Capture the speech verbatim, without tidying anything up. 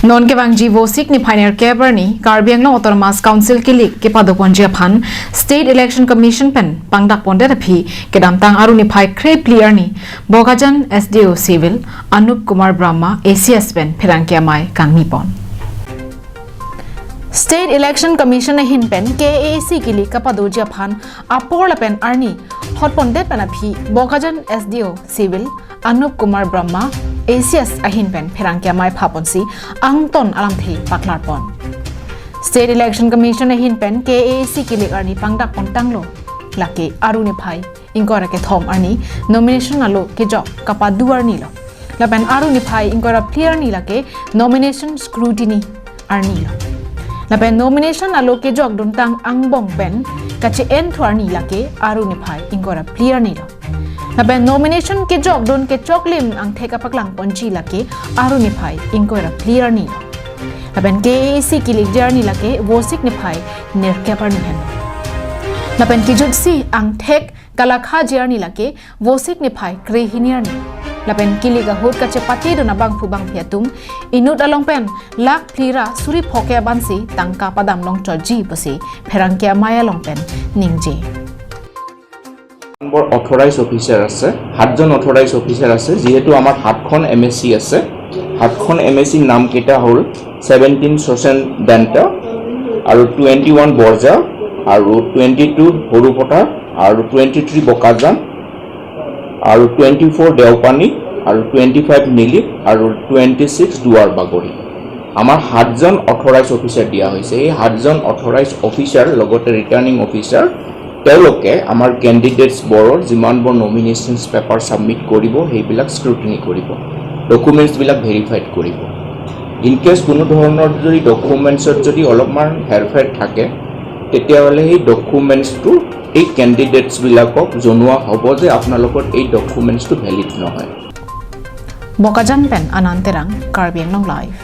Non kevangji Vosik niphai nerkep arni Karbi Anglong Autonomous Council kilik kepadoponji aphan State Election Commission pen pangdakpondet aphi kedamtang Aru niphai krephli arni Bokajan S D O Civil Anup Kumar Brahma A C S pen pherangke amei kangni pon. State Election Commission ahin pen K A A C kilik kapadoji aphan apor lapen arni hotpondet pen aphi Bokajan S D O Civil Anup Kumar Brahma A C S ahin pen pherangke amei phaponsi angton alamthe paklarpon. State Election Commission ahin pen K A A C kilik arni pangdakpon tanglo. Lake Aru niphai ingkoi ra kethom arni nomination alo kejok kapadu arni lo. Lapen Aru niphai ingkoi ra phli arni lake nomination scrutiny arni lo. Lapen nomination alo kejokdun tang angbong pen kache-en thu arni lake Aru niphai ingkoi ra phli arni lo. Lapen nomination kejokdun kechoklim angthek apaklangponji lake Aru niphai ingkoi ra phli arni lo. Lapen K A A C kilikji arni lake Vosik niphai nerkep arni henlo. Lapen kejutsi angthek kalakhaji arni lake Vosik niphai krehini arni. Lapen kilik ahut kachepatedun abangphu bangphi atum inut along pen lakh phli ra suri phongo ke abansi tangka padam longchotji pusi pherangke amei along pen ningje. বৰ authorise officer আছে, সাতজন authorise officer আছে। যিহেতু আমাৰ সাতখন M A চি আছে, সাতখন M A চিৰ নামকেইটা হ'ল ছেভেণ্টিন শচেন দেন্তা আৰু টুৱেণ্টি ওৱান বৰঝাৰ আৰু টুৱেণ্টি টু সৰুপথাৰ আৰু টুৱেণ্টি থ্ৰী বোকাজান আৰু টুৱেণ্টি ফ'ৰ দেওপানী আৰু টুৱেণ্টি ফাইভ নিলিপ আৰু টুৱেণ্টি ছিক্স দুৱাৰবাগৰি। আমাৰ সাতজন অথৰাইজ অফিচাৰ দিয়া হৈছে। এই সাতজন অথৰাইজ অফিচাৰ লগতে ৰিটাৰ্ণিং অফিচাৰ, তেওঁলোকে আমাৰ কেণ্ডিডেটছবোৰৰ যিমানবোৰ নমিনেশ্যনছ পেপাৰ ছাবমিট কৰিব, সেইবিলাক স্ক্ৰুটিনি কৰিব, ডকুমেণ্টছবিলাক ভেৰিফাইড কৰিব। ইন কেছ কোনো ধৰণৰ যদি ডকুমেণ্টছত যদি অলপমান হেৰফেৰ থাকে, তেতিয়াহ'লে সেই ডকুমেণ্টছটো এই কেণ্ডিডেটছবিলাকক জনোৱা হ'ব যে আপোনালোকৰ এই ডকুমেণ্টছটো ভেলিড নহয়। Bokajan pen Anand Terang, Karbi Anglong Live.